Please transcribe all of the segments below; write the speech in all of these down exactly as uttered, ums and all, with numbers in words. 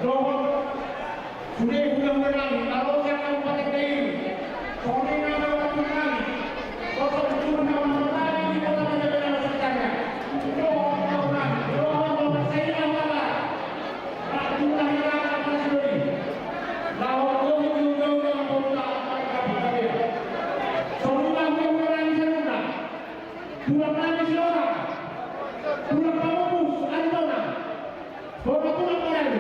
Dohot sude hulahula nami, maloja Kabupaten Dairi, songon i nang hulahula nami, dohot hulahula nami di Kota Majabelang sekitarnya. Dohot hulahula nami, dohot hulahula nami, dohot hulahula nami. Ratu Tahira Kapal Sidori, lawan dohot hulahula nami, dohot hulahula nami. Songon i nang hulahula nami saluhutna, tulang nami Sihombing, tulang pamupus Aritonang. Bona tulang panalu.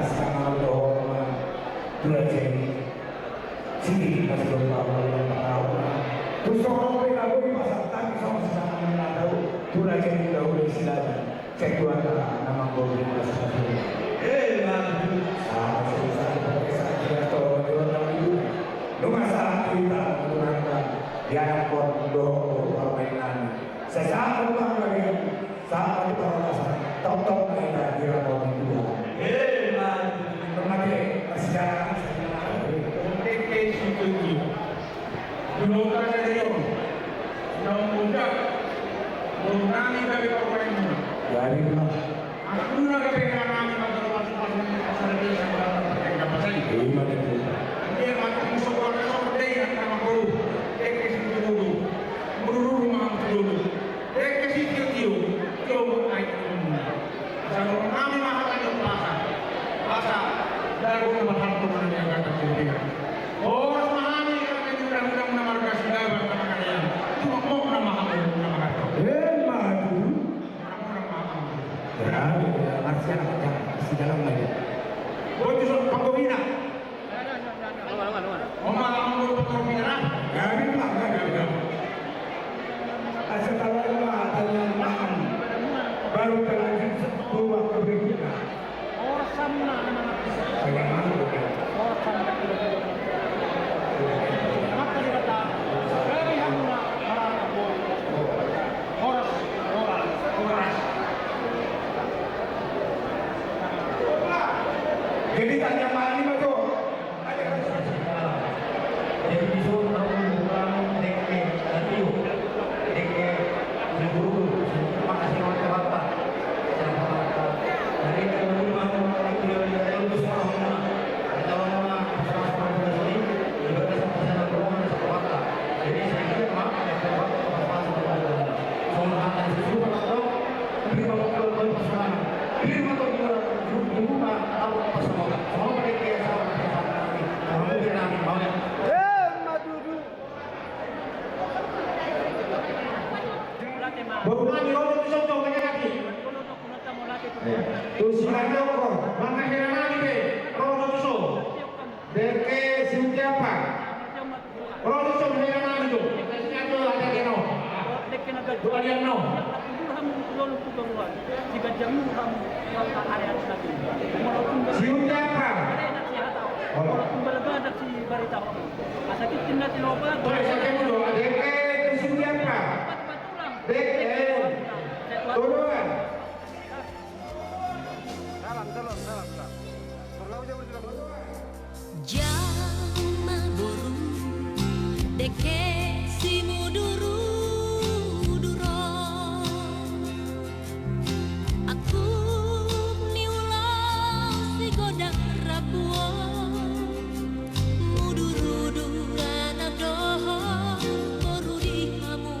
Sangat dohot ma tu raja i. Sini kasih doa Allah yang tahu. Tu sorong pe na boi pasahat hami songon sisanganon na tau tu raja i, tu raja i. Sai Tuhanta na manggohi pasahat. Eh, mantap. Sama susah pakai sakit atau jual lagi. Nunga sahat hita manggunakan di anak pon dohot parmainanna. Sai sahat tu panggabean, sahat tu parhorasan, tongtong ma hita dirapoti Tuhan. Emma tutu. Mate, masih jalan. Dengke situtu. Dulota na daion. Naung bojak. Boru nami gabe parmainmuna. Jadi ma. Anakmuna gabe heranami mangalo pasupasu ni pasahat i, sabar pakai kapasai. Emma tutu. Dia mati musuh orang sobat dai, anak nama boru. Dengke situtu. Mudurudu ma hamu tu jolo. Dengke sitiotio, jolo ai tu jolo. Asa boru nami ma hata ni umpasa. Asa dago na marhalto, mana ni agatan sitiotio. Horas ma hami, hata ni undang-undang na marga Silaban na mangalean. Tumomok nama hamu na mangalean. Emma tutu. Orang-orang ma hamu. Ya, ya, arsian apa jangan. Si dalam lagi. Boy tu sok panggohina. Oma, oma, oma, panggohina. Gabe ma, gabe, gabe. Asa tahu ma, tanya makan. Baru terlanjur sebuah keberikutnya. Horas, horas, horas, horas. Jadi tanya mani ma jo. Jadi disuruh tahu bukan dengke radio, dengke guru-guru, makasih orang tua. Emma tutu. Boru nami, ro tu son jo, mangalean. Eh, tu si Raja Okor, mangalean nami pe, ro tu son. Dengke si Uti Apa. Ro tu son, mangalean nami tu. Dengke na ganjang. Dua liang no. Si Uti Apa. Asa tintin na tinopa. Dengke tu si Uti Apa. Dengke. Toloan. Salam, salam, salam, salam. Toloan. Jama boru, dengke simudurudur on. Agung ni ulos di godang rambu on. Mudurudur anak dohot boru di hamu.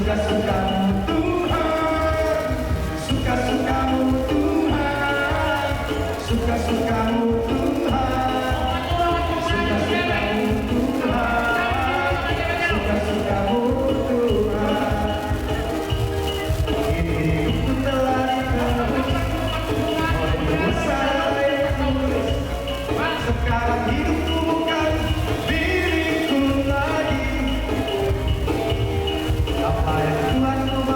Suka-sukamu Tuhan, suka-sukamu Tuhan, suka-sukamu Tuhan, suka-sukamu Tuhan, suka-sukamu Tuhan. Hidupku telah ditebus, oleh dosa yang tulus. Sekarang hidupku bukan milikku lagi. Apa yang Tuhan mau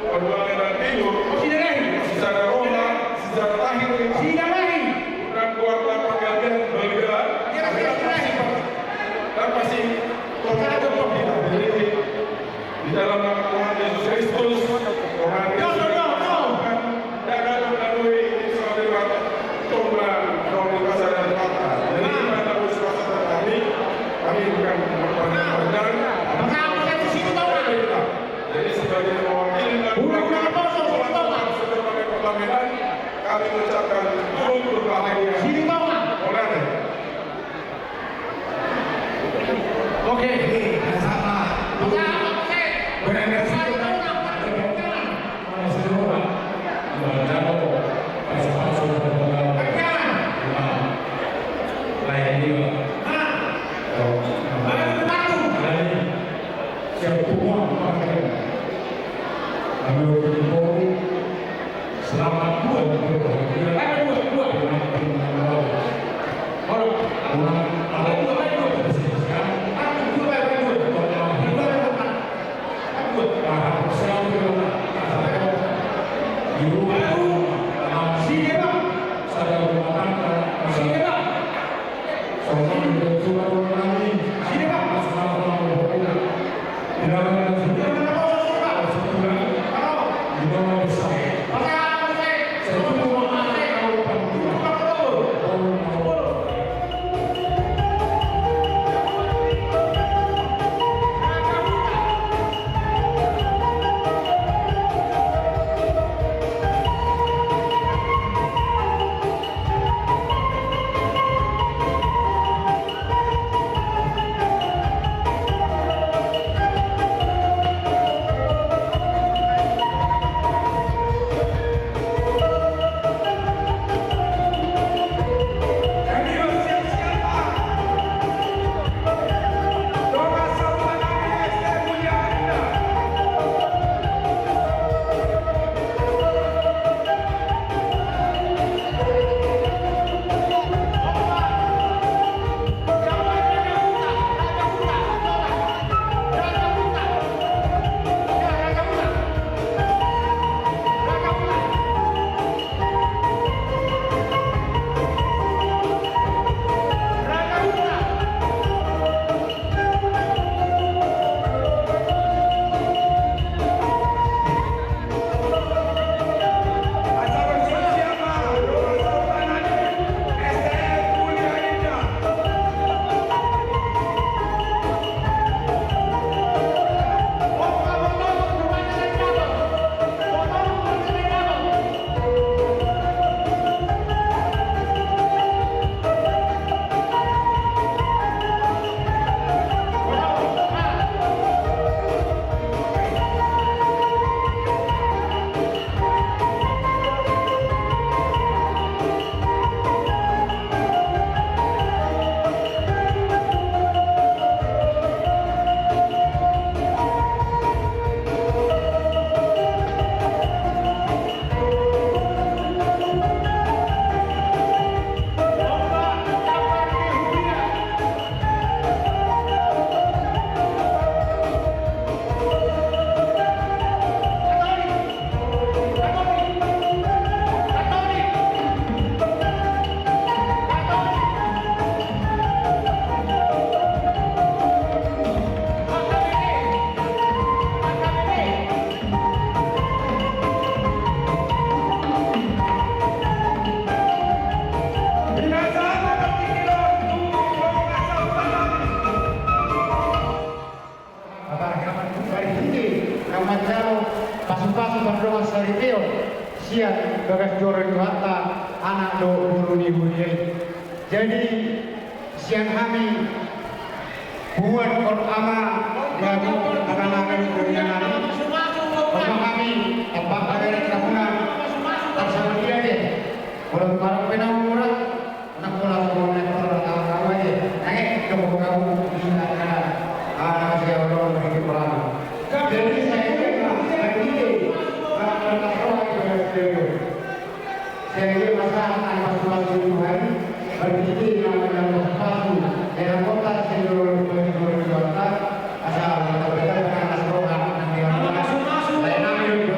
Paduahan Timur, Sidalahi. Sisada Roma, Sisada Lahir, Sidalahi. Dan keluarga penggantian Belga, Sidalahi. Dan pasti, Sidalahi. Di dalam nama Tuhan Yesus Kristus, orang Yesus Kristus, dan ada melalui Islam lewat Tomba, Tomba Pasar dan Fakta. Jadi, kita harus pasar kami, kami bukan berpanjang. Jadi, sebagai mewakili dan sebagai parlemen, kami mengucapkan turut berbahagia. Oleh Oke, sama. Benar-benar sih. Lain ini, Pak. Siap semua, Pak. Kami ucapkan Selamat dua, dua, dua. Dua, dua. Dua, dua. Dua, dua. Marhite na manjalo pasupasu mardongan saripeon sian bagas joro ni rohanta anak dohot boru ni huria i. Jadi sian hami punguan Korama di Agung Amanangan Durianami, ro hami tampak bagaran ramuna tarsabut dia deh. Kalau marang penau murah. Nang pola songon na torang tahu tahu aja. Nange coba kau di anak-anak, ah, si orang lagi perang. Jadi saya kira, saya kira, ah, saya kira masa akan masuk-masuk itu hari, berpikir yang macam masuk-masuk. Daerah kota saya dulu, dulu, dulu, dulu, asal kita dengan nasroha, nanti orang, lain ambil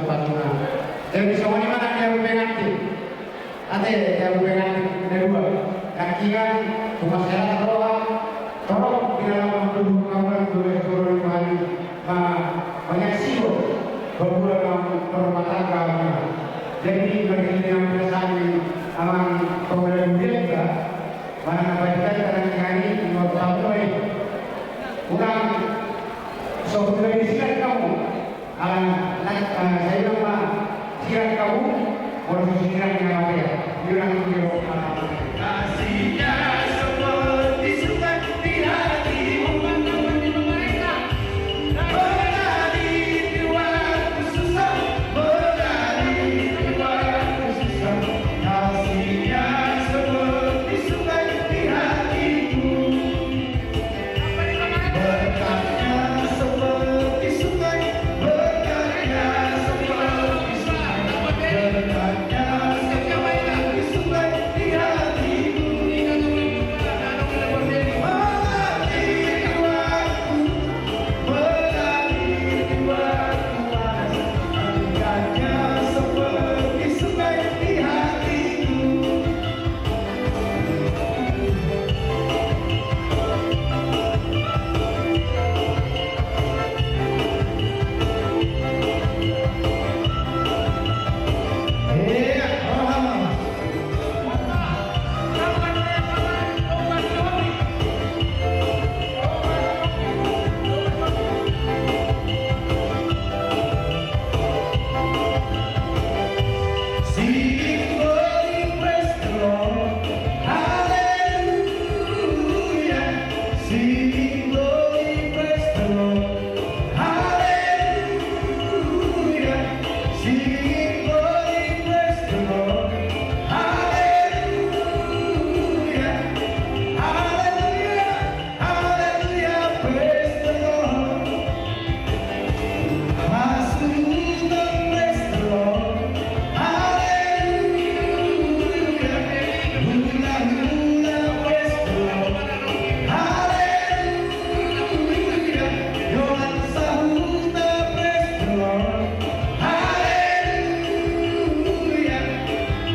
Tuhan Patunga. Jadi songon i ma nang di abu pengantin. Ate, di abu pengantin na dua. Nangkiningan tu masyarakat roha, torop di dalam tubuh kamu dan tubuh ekonomi rohani. Ma, manyaksihon bahwa dalam rumah tangga. Jadi bagi yang berani, amang pemuda-pemudi, mana bagi kita nanti hari mau tahu, eh, kurang. So, sudah disikat kamu. Ala, na, eh, saya nama sirat kamu, kalau sirat yang apa ya? Bilang dia. Kasihnya seperti sungai di hatimu. Mengalir di waktu susah, mengalir di waktu susah. Kasihnya seperti sungai di hatiku. Berkatnya seperti sungai, berkatnya seperti sungai, berkatnya seperti sungai di hatiku. Mengalir di waktu, mengalir di waktu panas, berkatnya seperti sungai di hatiku. Singing glory, praise the Lord. Hallelujah. Singing glory, praise the Lord. Hallelujah. Singing glory, praise the Lord. Hallelujah. Hallelujah. Hallelujah, praise the Lord. Hallelujah, praise the Lord. Hallelujah. Hula, hula, praise the Lord. Hallelujah. Johan Sahuta, praise the Lord. Hallelujah.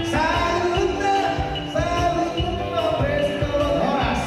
Sahuta, Sahuta, praise the Lord. Horas.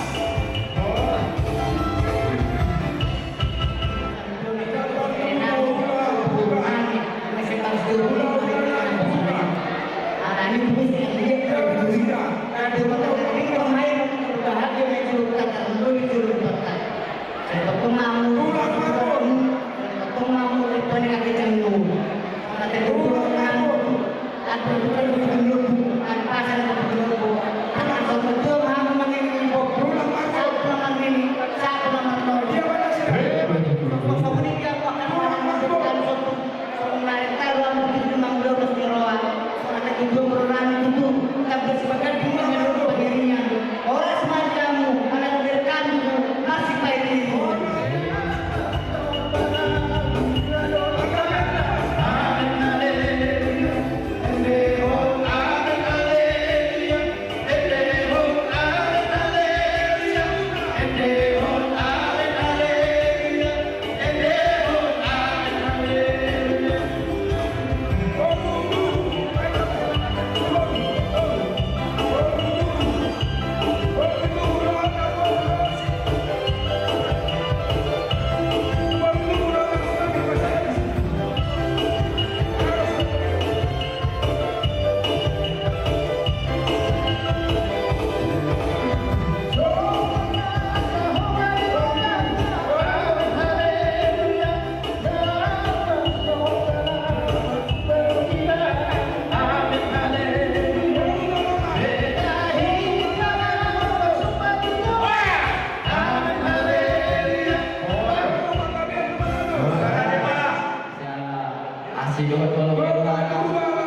Asi dohot holong ni Tuhanta,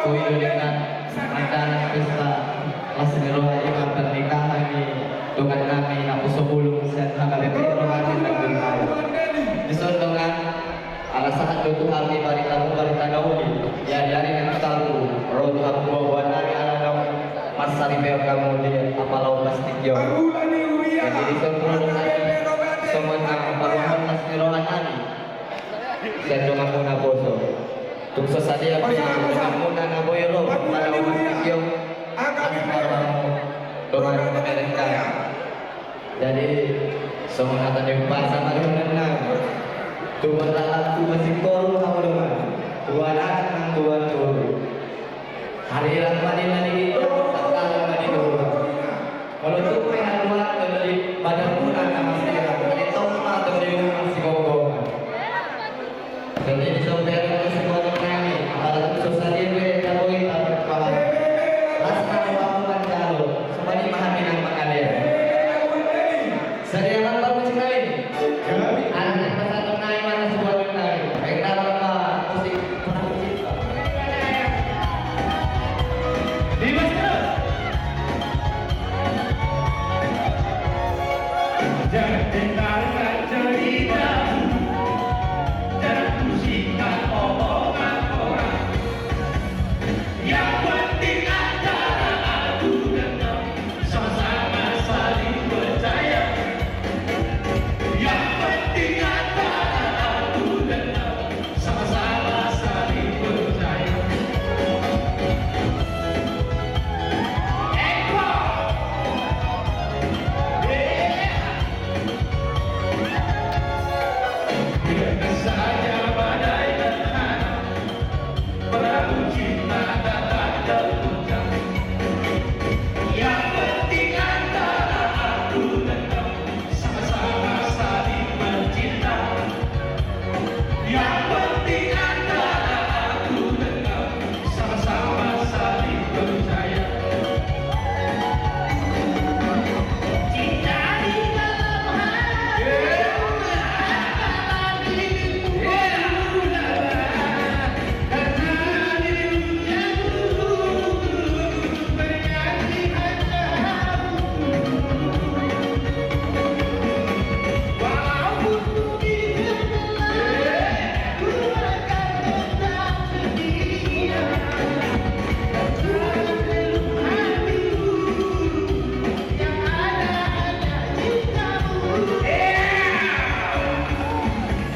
tu i do dengan acara pesta las ni roha i ma pernikahan ni dongan nami Naposobulung sian H K B P Rohani Tanjung Balai. Sadia pe, muna na boi ro, muna na boi ro. Jadi songon hata ni umpasa ma dohononna, tubuan laklak tubuan singkoru, hamu dongan, tubuan anak nang tubuan boru. Hariran ma ninna di ginjang, sangkalan ma di toru. Molo tung pe haluaon di badanmuna na marsirang, tong ma tong di rumah sigomgoman. Jadi di somperan ni semua nami, apalagi susah dia be, tak boleh tak berpaham. Las na uang manjalo, semua ni maha minang mangalean. Sadia ma parmusik nami. Anak ni pasahaton nami, mana sebuah nami. Baik, dapat ma musik. Dimas terus. Jangan dengarkan cerita, jangan pusingkan omongan orang. Yang penting antara aku dan kau sama-sama saling percaya. Yang penting antara aku dan kau sama-sama saling percaya. Eko. Biarkan saja badai terhantam, perahu cinta datang terguncang. Yang penting antara aku dan kau sama-sama saling mencinta. Yang penting antara aku dan kau sama-sama saling percaya. Cinta di dalam hati.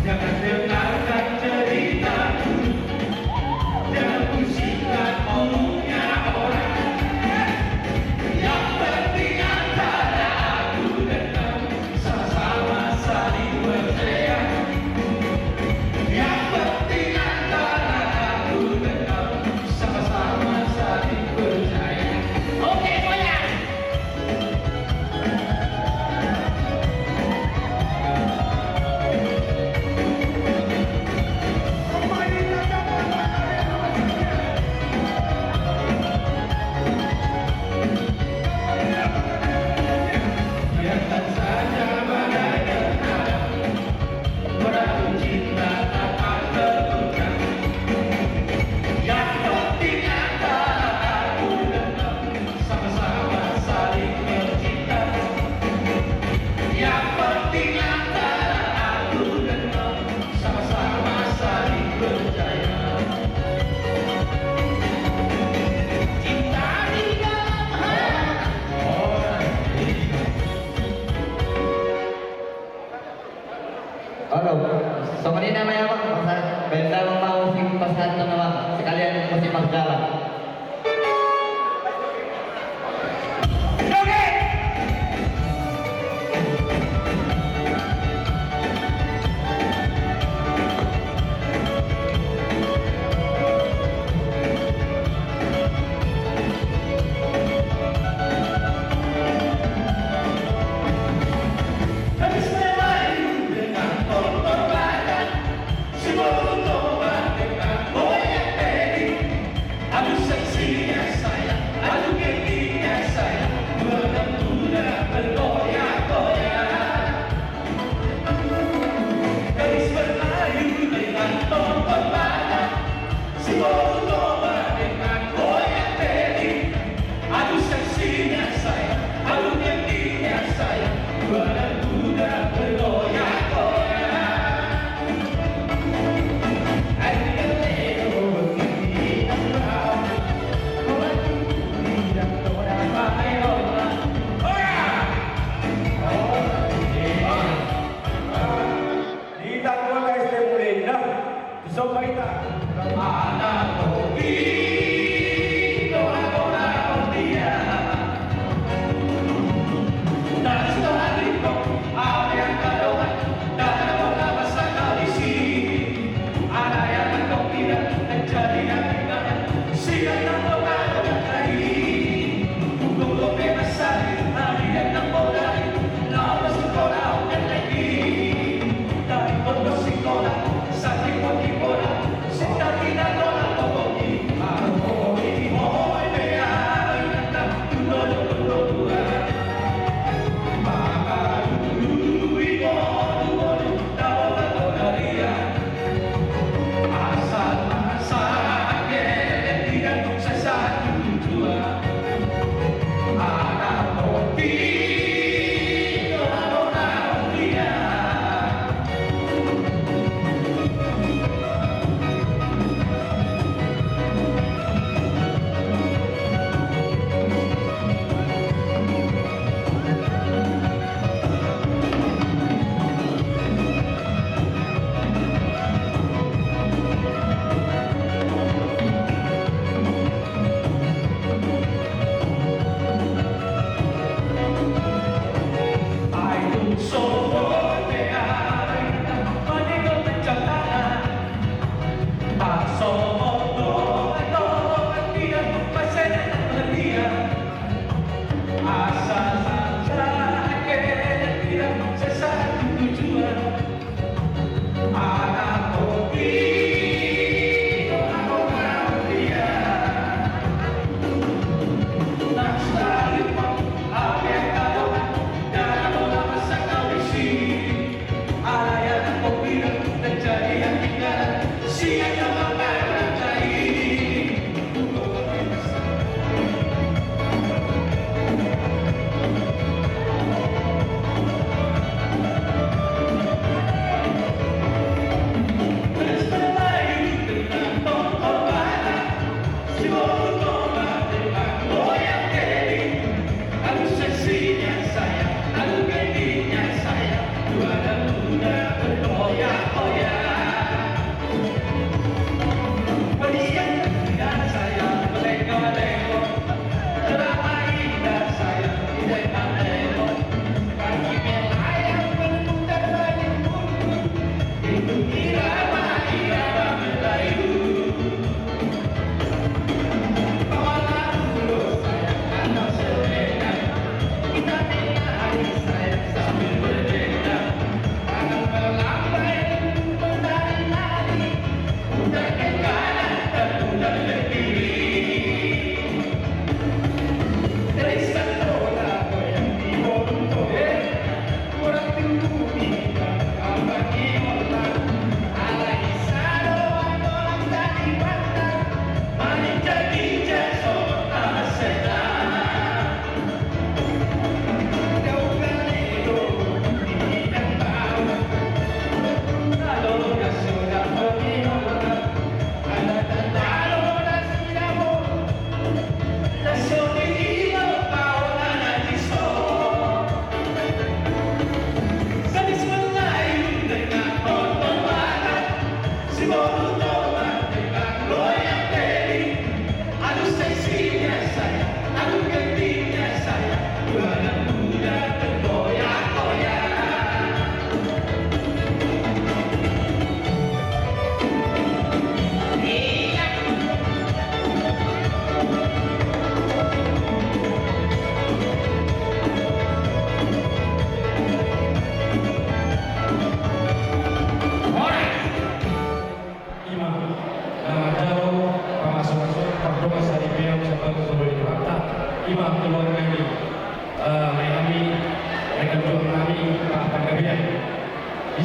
Jangan dengarkan ceritaku, jangan pusingkan omongnya orang. Yang penting antara aku dan kau sama-sama saling percaya. Yang penting antara aku dan kau sama-sama saling percaya. Oke, goyang. Sama-sama saling mencinta. Yang penting antara aku dan kau sama-sama saling percaya. Cinta di dalam hati. Halo, songon i nama ya, Bang. Benda mau musik pasahaton, Bang. Sekalian musik marjalan.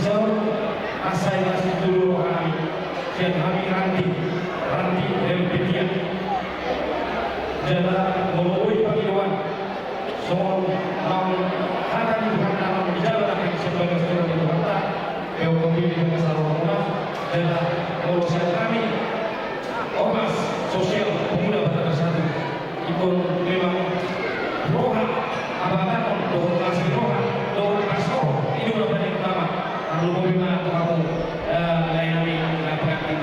Saur mansai las tu jolo roha nami, sian hami ranting, ranting Helvetia. Jala molo boi pangidoan songon naung hata ni Tuhanta, naung dijalo hami sian bagas joro ni Tuhanta, pe on pilih di bagas rohamuna. Jala molo sian hami Ormas Sosial Pemuda Batak Bersatu, ingkon memang roha, habatahon dohot las ni roha dohot las roha, i do na paling utama. Tarlumobi ma tu hamu, eh, lae nami na pengantin.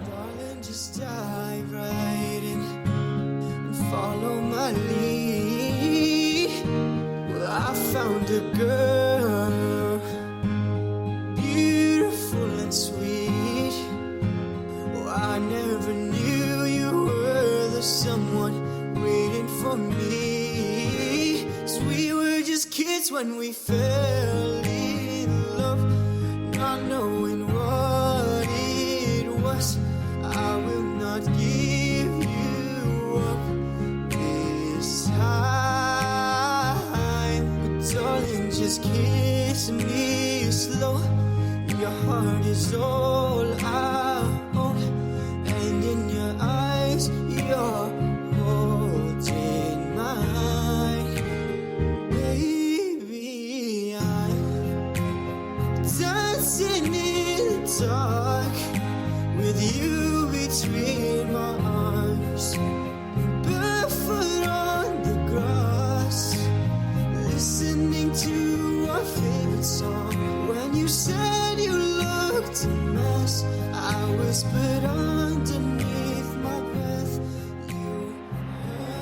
Darling, just dive right in and follow my lead. Well, I found a girl, beautiful and sweet. Oh, I never knew you were the someone waiting for me. 'Cause we were just kids when we fell in love, not knowing what it was. I will not give you up this time, but darling, just kiss me slow. Your heart is all I own, and in your eyes, you're holding mine. Baby, I'm dancing in the dark with you between my arms, barefoot on the grass, listening to our favorite song. When you said you looked a mess, I whispered underneath my breath, you heard.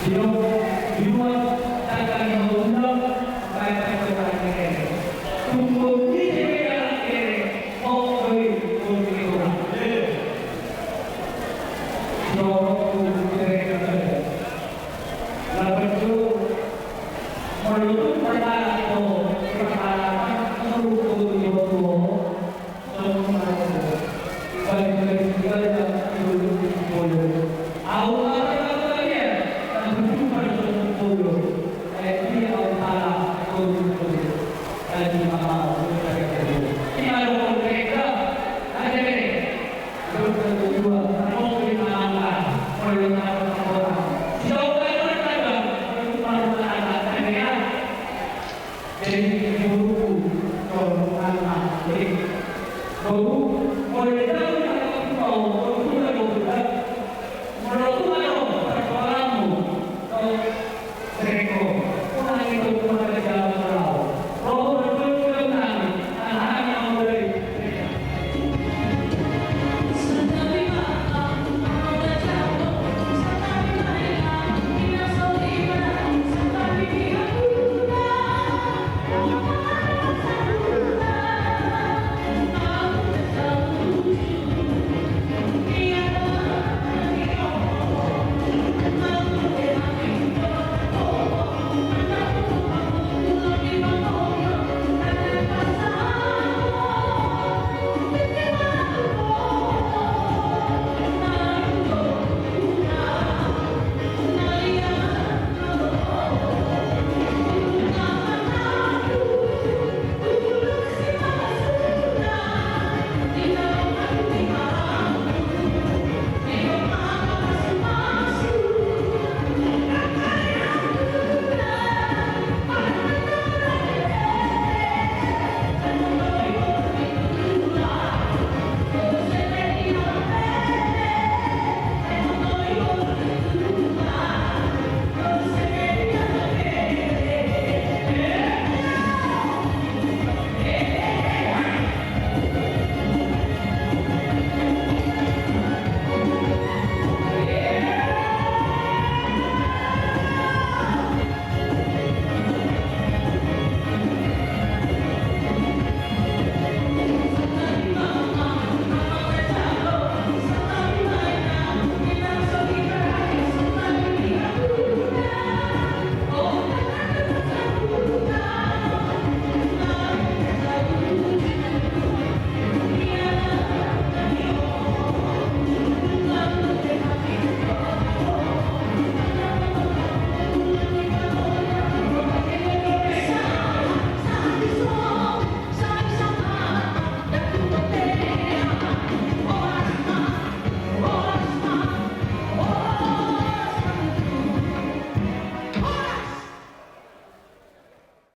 Di luat tanggal lima undang, baik